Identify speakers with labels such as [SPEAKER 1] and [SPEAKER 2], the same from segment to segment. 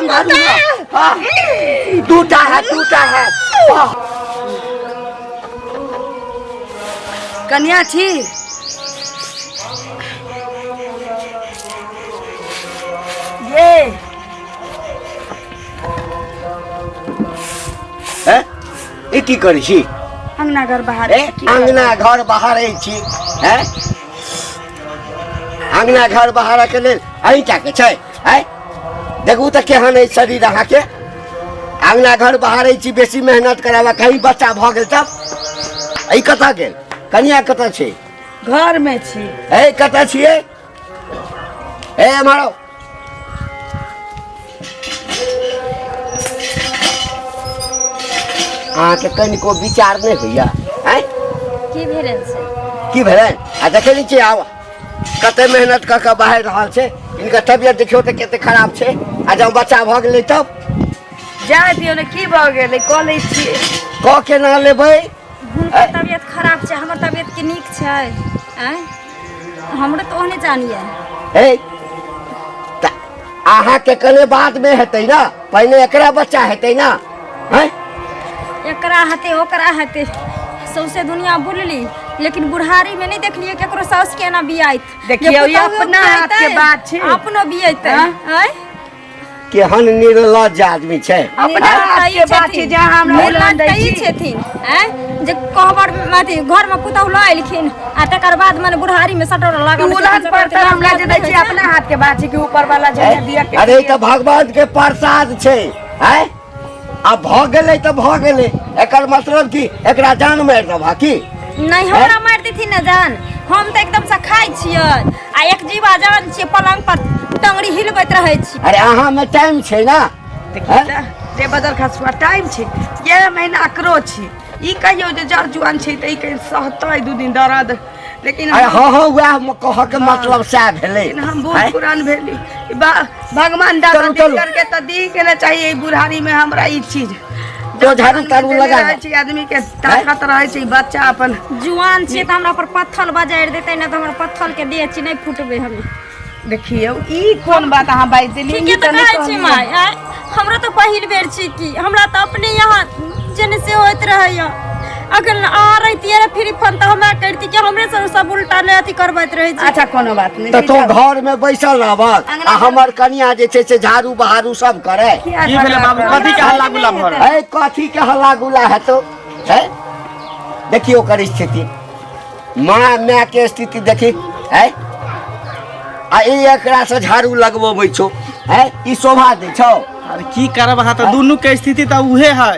[SPEAKER 1] सम्हारू ना। हाँ, दूटा है, दूटा है। हाँ।
[SPEAKER 2] कन्या छी। ये
[SPEAKER 1] हैं? ई की करै छी?
[SPEAKER 2] अंगना घर बाहर
[SPEAKER 1] ए, अंगना घर बाहर छी हैं? अंगना घर बाहर के लेल अहींटा के छै? हैं? देखू तऽ केहन अछि शरीर अहाँके। अंगना घर बाहर छी, बेसी मेहनत कराबा, कहीं बच्चा भऽ गेल तब। ई कतऽ गेल? कनिया कतऽ छै?
[SPEAKER 2] घर में छी।
[SPEAKER 1] ए, कतऽ छियै? ए, मारो। अहाँके कनिको विचार नहि होइया? आँय,
[SPEAKER 3] की भेलनि से?
[SPEAKER 1] की भेलनि? आ देखै नहि छियै आब कते मेहनत कऽ कऽ बाहर रहल छै। हिनकर तबियत देखियौ तऽ कते खराब छै। आ जब बच्चा भऽ गेलै तब?
[SPEAKER 2] जाय दियौ ने, की भऽ गेलै, कऽ लै छियै।
[SPEAKER 1] कऽ केना लेबै?
[SPEAKER 3] हुनकर तबियत खराब छै, हमर तबियत के नीक छै? आँय, हमरो तऽ ओहने जानिए।
[SPEAKER 1] हे, तऽ अहाँके कने बादमे हेतै ने, पहिने एकरा बच्चा हेतै ने। हैं?
[SPEAKER 3] एकरा हेतै, ओकरा हेतै, सौंसे दुनिया बुलली, लेकिन बुढ़ारी में नहीं देखलिए केकरो साउस के एना बियाइत।
[SPEAKER 2] देखियौ,
[SPEAKER 3] जे
[SPEAKER 2] ई
[SPEAKER 3] पुतहुओ
[SPEAKER 2] अपना हाथ के
[SPEAKER 3] बियाइतै,
[SPEAKER 2] बात छै।
[SPEAKER 3] अपनो बियेतै।
[SPEAKER 2] हाँ?
[SPEAKER 3] आँय?
[SPEAKER 1] केहन निर्लज्ज आदमी छै।
[SPEAKER 2] अपना हाथ के बात छै, जहाँ हमरा उलहन दै
[SPEAKER 3] ई
[SPEAKER 2] छी।
[SPEAKER 3] छथिन आँय, जे कोहबर अथी घर में पुतहु लऽ एलखिन आ तकर बाद मने बुढ़ारी में सटोर लागल।
[SPEAKER 2] उलहन पर तऽ हमरा जे दै छी, अपना हाथ के बात छै कि ऊपर वाला जे दिया के।
[SPEAKER 1] अरे, ई तऽ भगवान के प्रसाद छै। आँय, आ भऽ गेलै तऽ भऽ गेलै, एकर मतलब की एकरा जान मारि देबह की?
[SPEAKER 3] नहीं, हमरा मारि देथिन ने जान, हम तऽ एकदम से खाइ छियै आ एक जीवा जान छियै, पलंग पर टंगड़ी हिलबैत रहै छी।
[SPEAKER 1] अरे, अहाँ में टाइम छै ना।
[SPEAKER 2] देखियौ तऽ रे बदल खसुआ, टाइम छै, ये महीना अकरो छी। ई कहियौ जे जर जुआन छै तऽ ई कहीं सहतै 2 दिन दर्द, लेकिन
[SPEAKER 1] अरे हँ हँ, वएह कहऽ के मतलब सएह भेलै।
[SPEAKER 2] लेकिन हम बूढ़
[SPEAKER 1] आँय?
[SPEAKER 2] पुरान भेली। ई भगवान दादा
[SPEAKER 1] चलू, चलू।
[SPEAKER 2] करके तऽ दी के ने चाहिए ई बुढ़ारी में हमरा ई चीज।
[SPEAKER 1] तो झाड़ू ताड़ू लगा
[SPEAKER 2] रहै छै आदमी के ताकत रहै छै, बच्चा अपन
[SPEAKER 3] जुआन छियै तऽ हमरा पर पत्थर बजारि देतै ने तऽ हमर पत्थर के देह छी, नहि फुटबै हम।
[SPEAKER 2] देखियौ, ई कोन बात अहाँ बाजि देलियै?
[SPEAKER 3] ठीके
[SPEAKER 2] ई
[SPEAKER 3] तऽ
[SPEAKER 2] नहि
[SPEAKER 3] कहै छी।
[SPEAKER 2] कहलियै।
[SPEAKER 3] माय, आँय, हमरा तऽ पहिल बेर छी की, हमरा तऽ अपने यहाँ जेने से होइत रहैया। अगर अहाँ रहितियै रऽ फ्री फोन तऽ हमरा करिती कि हमरे सब सब उल्टा नहि अथी करबैत रहै छी।
[SPEAKER 2] अच्छा, कोनो बात नहि
[SPEAKER 1] तऽ
[SPEAKER 2] छै,
[SPEAKER 1] तों
[SPEAKER 2] जाउ।
[SPEAKER 1] घर में बैसल रहबक आ हमर कनिया जे छै से झाड़ू बहारू सब करे?
[SPEAKER 2] किया
[SPEAKER 4] की भेलै
[SPEAKER 2] झगड़ा
[SPEAKER 4] बाबू?
[SPEAKER 2] करबै?
[SPEAKER 4] कथी के हल्ला गुल्ला भऽ रहल?
[SPEAKER 1] है, कथी के हल्ला गुल्ला हेतौ? है, देखियौ ओकर स्थिति, माँ माय के स्थिति देखी है। आ ई एकरा से झाड़ू लगबबै छौ है, ई शोभा दै छौ?
[SPEAKER 4] अरे, की करब अहाँ? तऽ दुनू के स्थिति तऽ उहे है।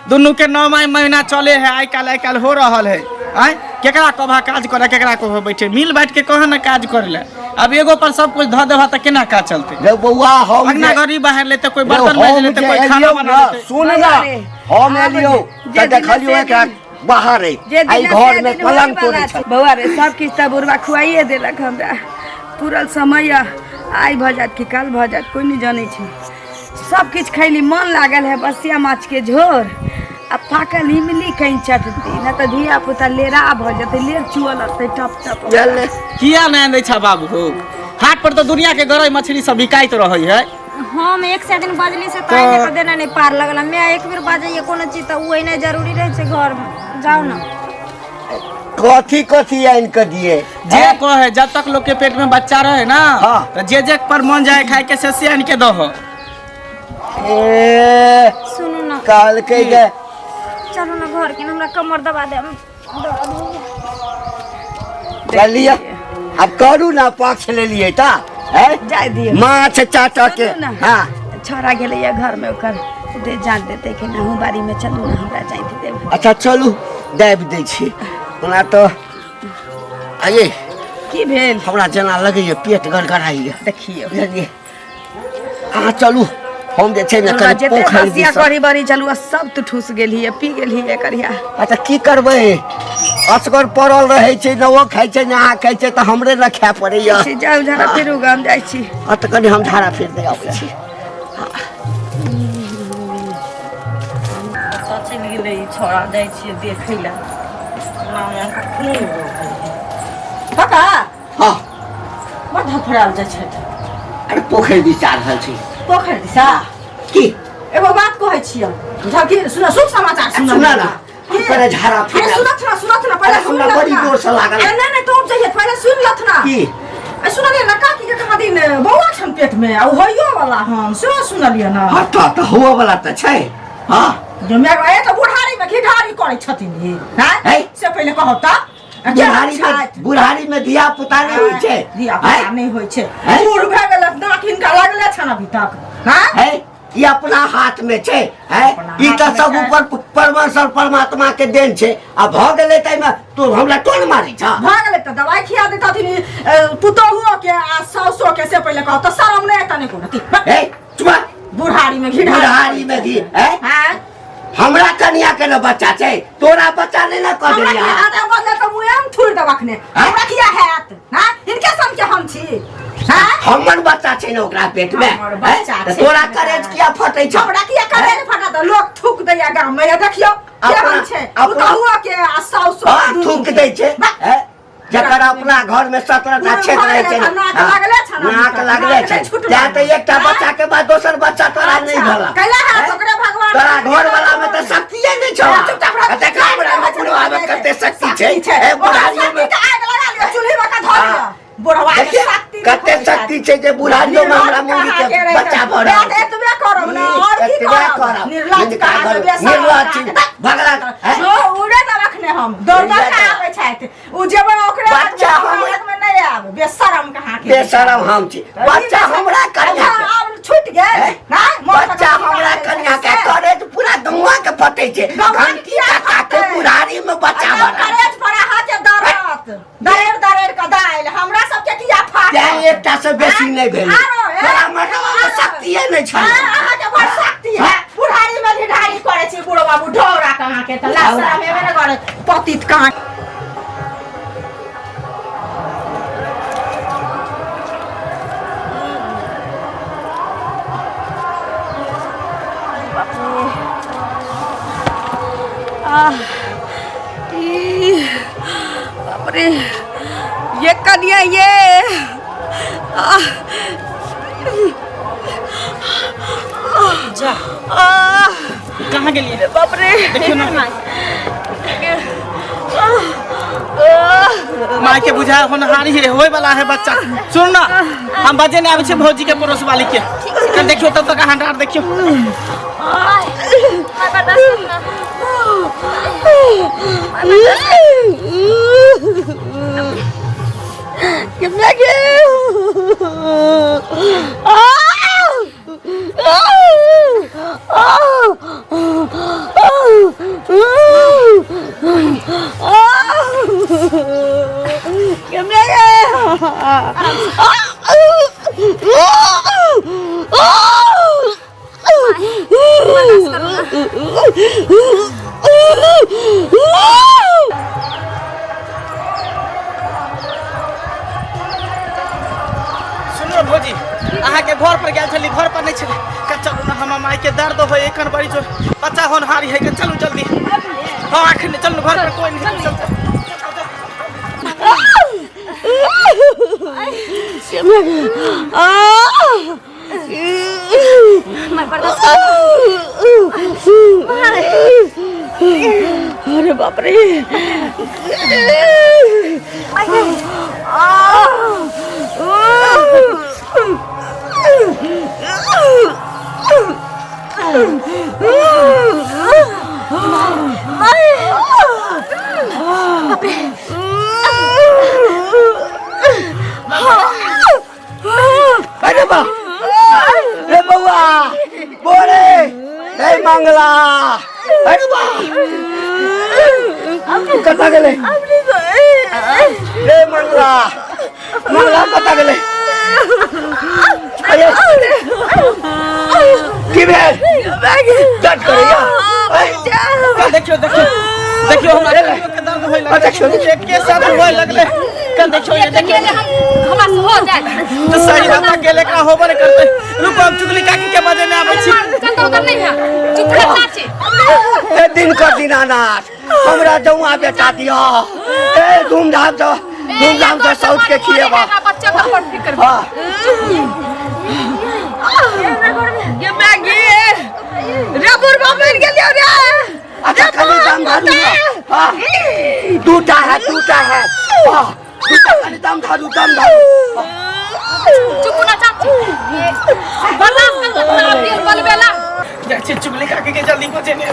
[SPEAKER 4] दुनू के 9 महीना चले है, आइ काल्हि आइ काल्हि हो रहल है। आँय, केकरा कहबा काज करे, केकरा कहबा बैठे? मिल बैठ के कह ना काज करे ले। अब एगो पर सब कुछ धऽ देबा तऽ केना काज चलते?
[SPEAKER 1] रे बौआ, हम
[SPEAKER 4] अंगना
[SPEAKER 1] जे-
[SPEAKER 4] घर ई बाहर लेते, कोई
[SPEAKER 1] रे
[SPEAKER 4] बर्तन माजि
[SPEAKER 1] हम
[SPEAKER 4] लेते,
[SPEAKER 1] जे
[SPEAKER 4] कोई खाना
[SPEAKER 1] एलियौ
[SPEAKER 4] बना
[SPEAKER 1] ने,
[SPEAKER 4] लेते।
[SPEAKER 1] सुन ना,
[SPEAKER 2] बौआ रे,
[SPEAKER 1] हम
[SPEAKER 2] आब
[SPEAKER 1] एलियौ
[SPEAKER 2] जे
[SPEAKER 1] तऽ
[SPEAKER 2] दिना
[SPEAKER 1] देखलियौ
[SPEAKER 2] से
[SPEAKER 1] एकरा
[SPEAKER 2] दिन-
[SPEAKER 1] बाहर है,
[SPEAKER 2] जे
[SPEAKER 1] एहि
[SPEAKER 2] दिना
[SPEAKER 1] घर
[SPEAKER 2] से
[SPEAKER 1] में
[SPEAKER 2] दिन
[SPEAKER 1] पलंग
[SPEAKER 2] होइवला
[SPEAKER 1] तोड़ै
[SPEAKER 2] छै।
[SPEAKER 1] छल।
[SPEAKER 2] बौआ रे, सब किछु तऽ बुढ़बा खुआइए देलक हमरा। पूरल समय आइ भऽ जायत कि काल्हि भऽ जायत, कोइ नहि जानै छै। सब किछु खैली, मन लागल है बसिया माछ के झोर आ पाकल इमली कहीं चटती न तऽ धिया पुता लेरा भऽ जेतै, लेर चुअ लगतै टप टप।
[SPEAKER 1] चल।
[SPEAKER 4] किया नहि दै छा बाबू हो? हाट पर तऽ दुनिया के गरई मछली सब बिकाइत रहै है।
[SPEAKER 3] हम एक से दिन बजली से ताहि लऽ कऽ देना नहि पार लगल। मैं एक बेर बाजैए कोनो चीज तऽ ओ नहि जरूरी रहै छै घरमे, जाउ ने।
[SPEAKER 1] कथी कथी आनि कऽ दिए?
[SPEAKER 4] जे कहे, जब तक लोग के पेट में बच्चा रहे ना,
[SPEAKER 1] हाँ।
[SPEAKER 4] तो जे जे पर मन जाए खाए के से से आन के दहो।
[SPEAKER 1] ए,
[SPEAKER 3] सुनू ना।
[SPEAKER 1] कहलकै जे
[SPEAKER 3] चलू ना घर के ने, हमरा कमर दबा दे, दर्द होइए।
[SPEAKER 1] चलिए, अब करू ना, पक्ष ले लिए तऽ हैं?
[SPEAKER 2] जाय दियौ।
[SPEAKER 1] माछ चाट के।
[SPEAKER 2] सुनू ना।
[SPEAKER 1] हाँ।
[SPEAKER 2] छोड़ा गेलैया घर में, ओकर दे जान देते कि ना बाड़ी में। चलू ना, हमरा जाइत देब।
[SPEAKER 1] अच्छा चलू, दाबि दै छी। ओना तऽ आइए।
[SPEAKER 2] की भेल?
[SPEAKER 1] हमरा जेना लगैए पेट गड़गड़ाइए।
[SPEAKER 2] देखियौ।
[SPEAKER 1] बुझलियै? अहाँ चलू, हम जे छै ने कनि
[SPEAKER 2] जते
[SPEAKER 1] पोखरि
[SPEAKER 2] बसिया
[SPEAKER 1] दिस।
[SPEAKER 2] कढ़ी बड़ी चलू, आ सब तो ठूस गेली है, पी गेली है करिया।
[SPEAKER 1] अच्छा, की करबै? असगर पड़ल रहै छै ने, ओ खाइ छै ने अहाँ खाइ छै, तऽ हमरे ने खाय पड़ैया।
[SPEAKER 2] छी, जाउ झाड़ा फिरू, गाम जाइ छी।
[SPEAKER 1] आ तऽ कनि हम झाड़ा फिर दे अबै छी।
[SPEAKER 5] कतऽ चलि गेलै ई छौड़ा? जाइ छियै देखै लए। काका।
[SPEAKER 1] हँ।
[SPEAKER 5] बड़ धफड़ायल जाइ छथि।
[SPEAKER 1] अरे, पोखरि दिस जा रहल छी।
[SPEAKER 5] पोखरि दिशा?
[SPEAKER 1] की
[SPEAKER 6] एगो बात कहै छियै झलकी सुन शुभ समाचार सुन
[SPEAKER 1] सुना ना
[SPEAKER 6] की?
[SPEAKER 1] करे झाड़ा
[SPEAKER 6] अरे
[SPEAKER 1] फेरा
[SPEAKER 6] सुनत ना सुनत ना पहिले
[SPEAKER 1] अरे
[SPEAKER 6] सुन
[SPEAKER 1] हमरा
[SPEAKER 6] लथ
[SPEAKER 1] बड़ी
[SPEAKER 6] ना।
[SPEAKER 1] जोर से लागल।
[SPEAKER 6] अरे नहीं नहीं तुम चाहिए पहिले सुन लथ ना
[SPEAKER 1] की
[SPEAKER 6] ए सुनलियै ना काकी के कहाँ दिन बौआ छन पेट में आ उ होइयो वाला हन सेहो सुनलियै ना
[SPEAKER 1] हाँ तऽ हुआ वाला तऽ छै हाँ
[SPEAKER 6] जो मैं ए तऽ बुढ़ारी में घिढारी करै छथिन ई हैं
[SPEAKER 1] है?
[SPEAKER 6] से पहिले कहब तऽ आ केहन
[SPEAKER 1] बुढ़ारी में
[SPEAKER 6] छथि?
[SPEAKER 1] बुढ़ारी में धिया पुता नहि होइ छै
[SPEAKER 6] धिया पुता नहि होइ छै
[SPEAKER 1] हैं?
[SPEAKER 6] बूढ़ भए गेल नाक हिनका लगले छन अभी तक हैं
[SPEAKER 1] है ई अपना हाथ में छै है
[SPEAKER 6] अपना
[SPEAKER 1] ई
[SPEAKER 6] हाथ
[SPEAKER 1] तऽ
[SPEAKER 6] में
[SPEAKER 1] सब
[SPEAKER 6] छै।
[SPEAKER 1] ऊपर परमेश्वर परमात्मा के देन छै आ भऽ गेलै ताहिमे तू हमरा टोन मारै छ
[SPEAKER 6] भऽ गेलै तऽ दवाइ खिया देतथिन पुतोहुओ के आ साउसो के से पहिले कहब तऽ शरम नहि एतऽ नहि कोनो अथी।
[SPEAKER 1] है चुप
[SPEAKER 6] बुढ़ारी में घिढारी
[SPEAKER 1] बुढ़ारी में घी है
[SPEAKER 6] हैं
[SPEAKER 1] हमरा कनिया के ने बच्चा छै तोरा बच्चा नहि ने कऽ
[SPEAKER 6] हमरा
[SPEAKER 1] देलियै
[SPEAKER 6] किया हैत बदले तऽ मुँहे हम थुरि देब अखने हमरा किया हैत हैं हिनके सन के हम छी हैं
[SPEAKER 1] हमर बच्चा छै ने ओकरा पेट में
[SPEAKER 6] हमर बच्चा
[SPEAKER 1] हैं? तऽ
[SPEAKER 6] छै।
[SPEAKER 1] तोरा करेज किया फटै छौ
[SPEAKER 6] हमरा किया करे ने फटा तऽ लोक थूक दैया गाम में देखियौ केहन छै
[SPEAKER 1] अपना-
[SPEAKER 6] पुतहुओ के आ साउसो
[SPEAKER 1] हाँ,
[SPEAKER 6] दुनू
[SPEAKER 1] थूक
[SPEAKER 6] के।
[SPEAKER 1] दै छै
[SPEAKER 6] बा-
[SPEAKER 1] हैं? जकर अपना घर में 17 टा छेद रहै छै ने,
[SPEAKER 6] नाक
[SPEAKER 1] हाँ,
[SPEAKER 6] लागले छै ने
[SPEAKER 1] नाक
[SPEAKER 6] अभी तक,
[SPEAKER 1] लागले
[SPEAKER 6] नाक
[SPEAKER 1] छै
[SPEAKER 6] नहि छुटलै।
[SPEAKER 1] तें तऽ एकटा
[SPEAKER 6] हाँ?
[SPEAKER 1] बच्चा के बाद दोसर बच्चा तोरा नहि
[SPEAKER 6] अच्छा,
[SPEAKER 1] भेला
[SPEAKER 6] कैला हैत
[SPEAKER 1] हैं?
[SPEAKER 6] ओकरे भगवान
[SPEAKER 1] तोरा घर वाला में तऽ शक्तिये नहि छौ
[SPEAKER 6] हाँ, चुपचाप रह।
[SPEAKER 1] आ देख हमरा में बुढ़वा में कते शक्ति छै ए बुढ़ारियो में
[SPEAKER 6] शक्ति के आगि लगा लिअ चूल्ही में का धऽ लिअ
[SPEAKER 1] हाँ।
[SPEAKER 6] बुढ़वा के
[SPEAKER 1] देखिए
[SPEAKER 6] शक्ति
[SPEAKER 1] कते शक्ति छै जे बुढ़ारियो में हमरा मुंगी के बच्चा भऽ रहल छै।
[SPEAKER 6] एतबे करब ने और की
[SPEAKER 1] एतबे
[SPEAKER 6] करब
[SPEAKER 1] करब।
[SPEAKER 6] निर्लज
[SPEAKER 1] हिनका
[SPEAKER 6] कहाँ
[SPEAKER 1] घर-
[SPEAKER 6] के बेसरम
[SPEAKER 1] निर्लज
[SPEAKER 6] कहाँ के-
[SPEAKER 1] भगला हैं?
[SPEAKER 6] ओ उड़े दब अखने हम दौड़ दौड़ के आबै छथि उ जेबै ओकरे
[SPEAKER 1] बच्चा
[SPEAKER 6] लगमे,
[SPEAKER 1] हम-
[SPEAKER 6] हमरा लगमे नहि आयब बेशरम कहाँ के
[SPEAKER 1] बेशरम हम छी बच्चा हमरा कन्या के
[SPEAKER 6] आब छूटि गेल
[SPEAKER 1] हैं?
[SPEAKER 6] नहि मोर
[SPEAKER 1] बच्चा हमरा कन्या के करेज पूरा गौवा के फटे छै
[SPEAKER 6] गौआ के
[SPEAKER 1] घंटी
[SPEAKER 6] किया
[SPEAKER 1] काका के
[SPEAKER 6] फटतै?
[SPEAKER 1] बुढ़ारी में बच्चा बना
[SPEAKER 6] करेज पर अहाँके दरद दरेर दरेर के दालि हमरा सबके किया फाटत
[SPEAKER 1] तें एकटा से बेसी नहि भेलै
[SPEAKER 6] आरो, ए,
[SPEAKER 1] तोरा मर्दवा में
[SPEAKER 6] आरो।
[SPEAKER 1] शक्तिये नहि छै
[SPEAKER 6] हाँ, अहाँके बड़ शक्ति है बुढ़ारी में ढिढारी करै छी बुढ़ बाबू ढौरा कहाँ के तऽ लाज शरम हेबे ने करे पतित कहाँ
[SPEAKER 2] आह, ई, बाप रे ये कनिया ये आह,
[SPEAKER 4] जा
[SPEAKER 2] आह,
[SPEAKER 4] कहाँ गेलियै
[SPEAKER 2] बाप रे
[SPEAKER 4] देखियौ ना
[SPEAKER 2] आह,
[SPEAKER 4] माय के बुझा होनहारी है होय वाला है बच्चा सुन ना हम बजे नहीं आबै छै भौजी के पड़ोस वाली के कल देखियो तब तक अहाँ डार देखियो
[SPEAKER 2] कितना के
[SPEAKER 4] सुनू भौजी अहाँके घर पर गेल छली घर पर नहीं छलै का चलू ना हमर माय के दर्द होय एखन बड़ी जोर बच्चा होनहारी है के चलू जल्दी हाँ एखन चलू घर पर कोई नहीं चल चल
[SPEAKER 2] अरे बाप रे
[SPEAKER 1] अरे बा रे बौआ बोरे रे मंगला अरे बा कतऽ गेलै रे मंगला मंगला कतऽ गेलै अरे की भेल दर्द करैया
[SPEAKER 4] देखियो देखियो देखियो हमरा कनियो के दर्द होय लगलै
[SPEAKER 1] देखियो, देखियो।
[SPEAKER 4] एके साथ होय लगलै कल देखियो ये देखियो
[SPEAKER 5] हमरा से हो जाए
[SPEAKER 4] तो सही बात अकेले एकरा होबे नहीं करते रुको हम चुगली काकी के बजे नहीं आबै छी
[SPEAKER 5] चंदा उधर नहीं है चुप रह चाची
[SPEAKER 1] ए दिन कर दीनानाथ हमरा जौआ बेटा दिअ ए धूमधाम से धूमधाम से साउथ के खिएबा
[SPEAKER 5] बच्चा का पर फिक्र
[SPEAKER 1] हाँ
[SPEAKER 2] ये मैगी
[SPEAKER 1] हाँ, दूटा है, दूटा है। हाँ, दूटा। कनी दम धरू, दम धरू।
[SPEAKER 5] चुप ना चाची, बर्दाश्त कर ना फिर बलबेला।
[SPEAKER 4] जाइ छी चुगली काकी के जल्दी बचेने।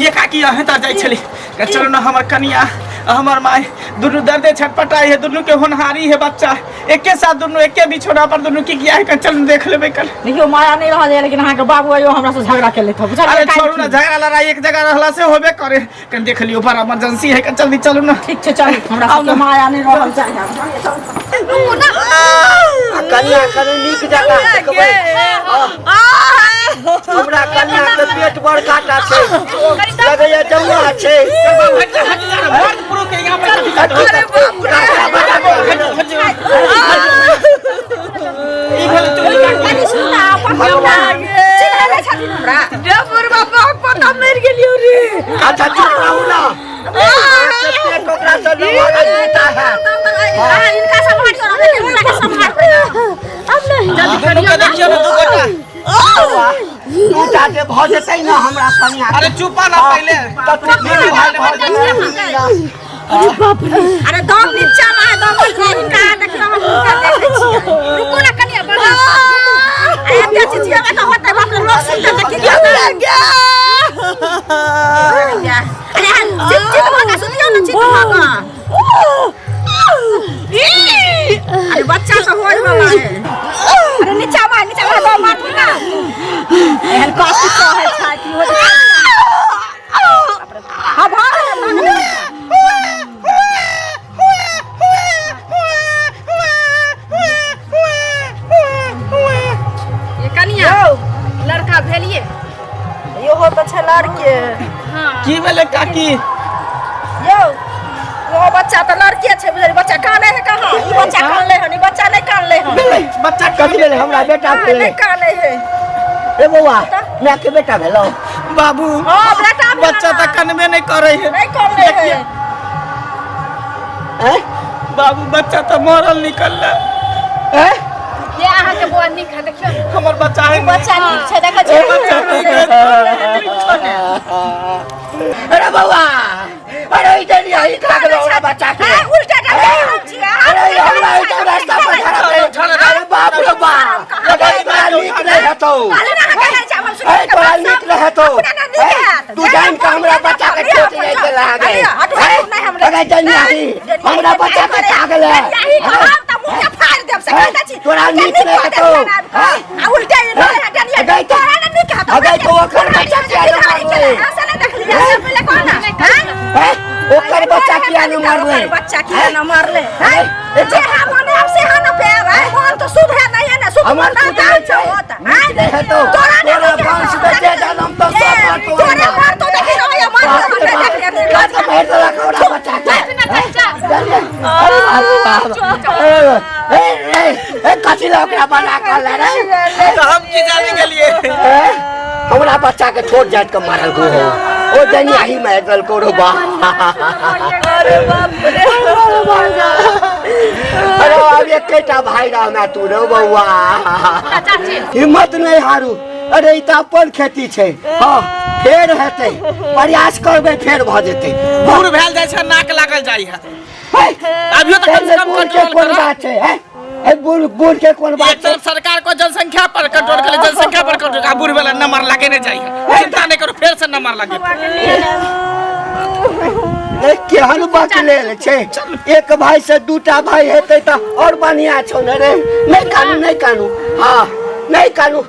[SPEAKER 4] ये काकी, अहें तऽ जाइ छली। चलू ने, हमर कनिया आ हमर माय दुनू दर्दे छटपटाई है। दुनू के होनहारी है बच्चा, एके साथ दुनू एके बिछौना पर दुनू की किया है। चलू, देख लेबै कल।
[SPEAKER 6] देखियौ, माया नहि रहल है, लेकिन अहाँके बाबू आइयो हमरा से झगड़ा के लेत। बुझलियै?
[SPEAKER 4] अरे छोड़ू ना, झगड़ा लड़ाई एक जगह रहला से होबे करे। कन देख लियो, बड़ा इमरजेंसी है, कन जल्दी चलू ना।
[SPEAKER 6] ठीक छै, चलू। हमरा सबके माया नहि रहल चाही।
[SPEAKER 1] आ कनिया, कनि नीक जगह देखबै। हमरा कनिया के पेट बड़का टा छै, लगैया जमुआ छै।
[SPEAKER 4] हट जा, हट जा, मर्द पुरुष के यहाँ पर कथी
[SPEAKER 1] अरे बाप रे,
[SPEAKER 4] ई भेल चुगली काकी।
[SPEAKER 6] कनि सुन ना, पकड़ियौ ना। चिन्है नहि छथिन हमरा?
[SPEAKER 2] रे बुढ़वा, बाप पता मरि गेलियौ रे।
[SPEAKER 1] अच्छा, चुप रहू ना। अहाँके पेट ओकरा से नमहर दूटा है।
[SPEAKER 6] हिनका सम्हारियौ ना, हमरा के सम्हारियौ।
[SPEAKER 4] दुनू के देखियौ ना, दू गोटा।
[SPEAKER 1] दूटा जे भऽ जेतै ने हमरा कनिया
[SPEAKER 4] अरे चुपा ना पहिले।
[SPEAKER 1] तऽ तू नीक भाय भऽ जेतै।
[SPEAKER 6] अरे दम नीचा में है, दम ऊपर। हिनका देखियौ, हम हिनका देखै छियै।
[SPEAKER 5] रुको ना कनिया, बर्दाश्त।
[SPEAKER 6] अरे एते चिचियेबै तऽ होतै? बाप रे, लोक सुनतै तऽ की कहतै? अरे चित चित भऽ कऽ सुतियौ ने, चित भऽ कऽ। अरे बच्चा तऽ होय वाला है। अरे नीचा में, नीचा में दम मारतै ना। एहन कष्ट सहै छै कि होय। हाँ, भऽ गेलै, भऽ गेलै।
[SPEAKER 5] ये कनिया, लड़का भेलिए?
[SPEAKER 6] इहो तऽ छै लड़के।
[SPEAKER 4] की भेलै काकी?
[SPEAKER 6] यौ, ओ बच्चा तऽ लड़के छै, बुझलियै? बच्चा कानै है कहाँ? ई बच्चा कानले हन? ई बच्चा नहि कानले हन।
[SPEAKER 4] बच्चा?
[SPEAKER 1] कथी भेलै? हमरा बेटा भेलै।
[SPEAKER 6] नहि कानै है।
[SPEAKER 1] ए बौआ, माय के बेटा भेलौ?
[SPEAKER 4] बाबू।
[SPEAKER 6] हाँ, बेटा भेलै।
[SPEAKER 4] बच्चा तऽ कनबे नहि करै है।
[SPEAKER 6] नहि कानले है।
[SPEAKER 1] हैं?
[SPEAKER 4] बाबू, बच्चा तऽ मरल निकललै।
[SPEAKER 1] हैं?
[SPEAKER 5] ये अहाँके बौआ नीक है, देखियौ ने।
[SPEAKER 4] हमर बच्चा है।
[SPEAKER 6] बच्चा नीक छै, देखै छियै।
[SPEAKER 4] बच्चा नीक है।
[SPEAKER 1] अरे बौआ, अरे इधर यही खा गेलो हमरा बच्चा के।
[SPEAKER 6] हाँ, उल्टा डंडा हम छियै।
[SPEAKER 1] अरे हमरा ई रास्ता पर धरा। अरे बाप रे बाप, अरे तोरा नीक नहि हेतौ।
[SPEAKER 6] कहली ना, अहाँ कहै छै, हम सुनि
[SPEAKER 1] अरे
[SPEAKER 6] के
[SPEAKER 1] तोरा
[SPEAKER 6] बात
[SPEAKER 1] नीक नहि हेतौ।
[SPEAKER 6] अपना ना नीक हैत।
[SPEAKER 1] तू जान के हमरा बच्चा के चोट लागि गेल अहाँके।
[SPEAKER 6] हटियौ, हटू, हटू, नहि हमरा।
[SPEAKER 1] अरे जनियाही, हमरा बच्चा के खा गेलै।
[SPEAKER 6] यही कहब तऽ मुँह के फाड़ि देब, से कहै छी।
[SPEAKER 1] तोरा नीक नहि हेतौ।
[SPEAKER 6] आ उल्टा ई रहै डनिया।
[SPEAKER 1] अगै तो-
[SPEAKER 6] तोरा ना नीक हेतौ।
[SPEAKER 1] अगै तो ओकर बच्चा किया नहि मारलै?
[SPEAKER 6] से नहि देखलियै, से पहिले कह ना। हैं?
[SPEAKER 1] हैं? ओकर बच्चा किया नहि मारलै?
[SPEAKER 6] ओकर बच्चा किया नहि मारलै? हैं? जे हा मने आब से हा न पेब, हैं? मन तो शुद्ध है नहीं है ना, शुद्ध
[SPEAKER 1] हमर
[SPEAKER 6] मन
[SPEAKER 1] शुद्ध
[SPEAKER 6] ना
[SPEAKER 1] नहि छै,
[SPEAKER 6] होत,
[SPEAKER 1] नीक
[SPEAKER 6] हैं?
[SPEAKER 1] नहि हेतौ।
[SPEAKER 6] तोरा नहि
[SPEAKER 1] तोरा
[SPEAKER 6] नीक
[SPEAKER 1] वंश
[SPEAKER 6] हेतौ।
[SPEAKER 1] में जे जनम तऽ सब
[SPEAKER 6] ए,
[SPEAKER 1] मरतौ।
[SPEAKER 6] तोरे मरतौ, देखी रहैया, मरतौ, हम नहि देखलियै।
[SPEAKER 1] काज के मारि देलक हमरा बच्चा के।
[SPEAKER 5] चाचा।
[SPEAKER 1] अरे बाप रे बाप। ए, ए, ए, कथी लए ओकरा बना कऽ ले रे?
[SPEAKER 4] तऽ हम की जाने गेलियै?
[SPEAKER 1] ए, हमरा बच्चा के छोट जाति के मारल को हो, ओ जनियाही मारि देलको रो बा।
[SPEAKER 2] अरे बाप रे।
[SPEAKER 1] अरे अब एकेटा भाई रहना तू रे बौआ।
[SPEAKER 5] चाची।
[SPEAKER 1] हिम्मत नहीं हारू। अरे ई तऽ अपन खेती छै। हाँ, फेर हेतै, प्रयास करबै, फेर भऽ जेतै।
[SPEAKER 4] बूढ़ भेल जाइ छै, नाक लागल जाइ है।
[SPEAKER 1] है,
[SPEAKER 4] अभियो तऽ कम से कम
[SPEAKER 1] बूढ़ के
[SPEAKER 4] कंट्रोल
[SPEAKER 1] कोन
[SPEAKER 4] करो।
[SPEAKER 1] बात छै? है ए बूढ़, बूढ़ के कोन
[SPEAKER 4] एक
[SPEAKER 1] बात छै?
[SPEAKER 4] तरफ सरकार को जनसंख्या पर कंट्रोल करे, जनसंख्या पर कंट्रोल, आ बूढ़ वाला नंबर लागे नहीं जाए। चिंता नहीं करो, फिर से नंबर लागे।
[SPEAKER 1] ए, केहन बकलेल छै। एक भाई से दूटा भाई हेतै तऽ और बढ़िया छौ ने रे। नहि कानू, नहि कानू। हाँ, नहि कानू।